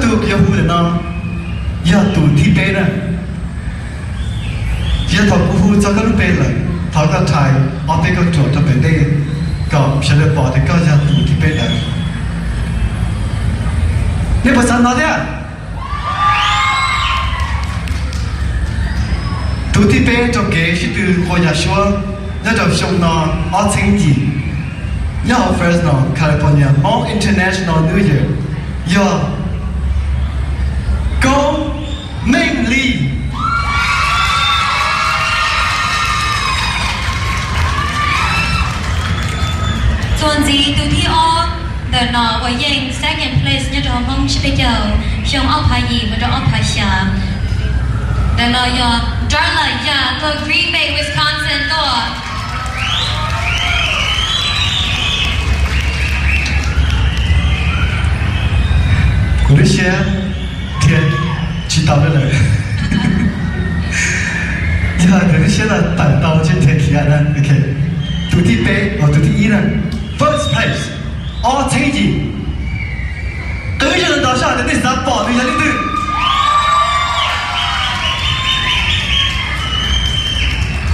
Tus kuv yuav hu ntawm no yog tus thib peb na. Yog thaum kuv hu txog koj lub npe lawm, thov koj rhais ob peb kauj ruam rau pem ntej kom sawv daws pom tias koj yog tus thib peb ntawd. Nej puas xav hnov thiab? Tus thib peb rau kev sib tw nqua yas suab nyob rau xyoo no ob txhiab yim nyob hauv Fresno, California, Hmong International New Year yog Koob Meej Lis. Txuas ntxiv tus thib ob ntawm no uas yeej second place nyob rau hauv Hmoob sib peb caug xyoo ob phav yim mus rau ob phav xya. Ntawm no yog Darla Yaj tuaj Green Bay, Wisconsin tuaj. Kuv lub siab dhia tsis tau lawm. Yog tias lub siab no tawm tau ntshe dhia khiav na. Ok, tus thib peb, tus thib ib na, first place, ob txhiab yim. Qw ib zaug ntau sab hais tias nej xav pom nws yog leej twg.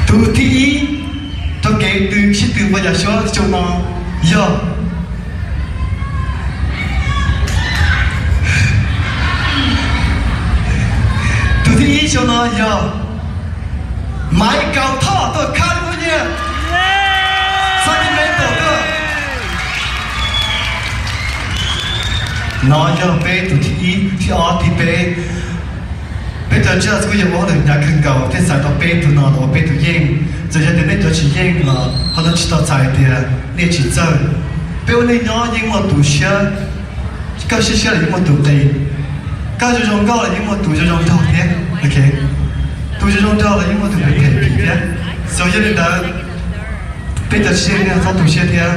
Tus thib ib rau kev tw sib tw nqua yas suab xyoo no yog, tus thib ib xyoo no yog Maiv Kaus Thoj tuaj California, Sacramento tuaj. No yog peb tus thib ib, thib ob, thib peb. Peb cov judge kuj yog ua hauj lwm hnyav kawg nkaus thiaj xaiv tau peb tug no los ua peb tus yeej. Txawm yog tias nej cov tsis yeej los qhov no tsis tau txhais tias nej tsis txawj. Peb ua neej nyob yeej muaj tus siab, koj siab siab los yeej muaj tus qis, koj zoo zoo nkauj los yeej muaj tus zoo zoo nraug thiab. Ok, tus zoo zoo nraug los yeej muaj tus phem phem thiab. So yog li ntawd, peb cov tsis yeej nej txhob tu siab thiab.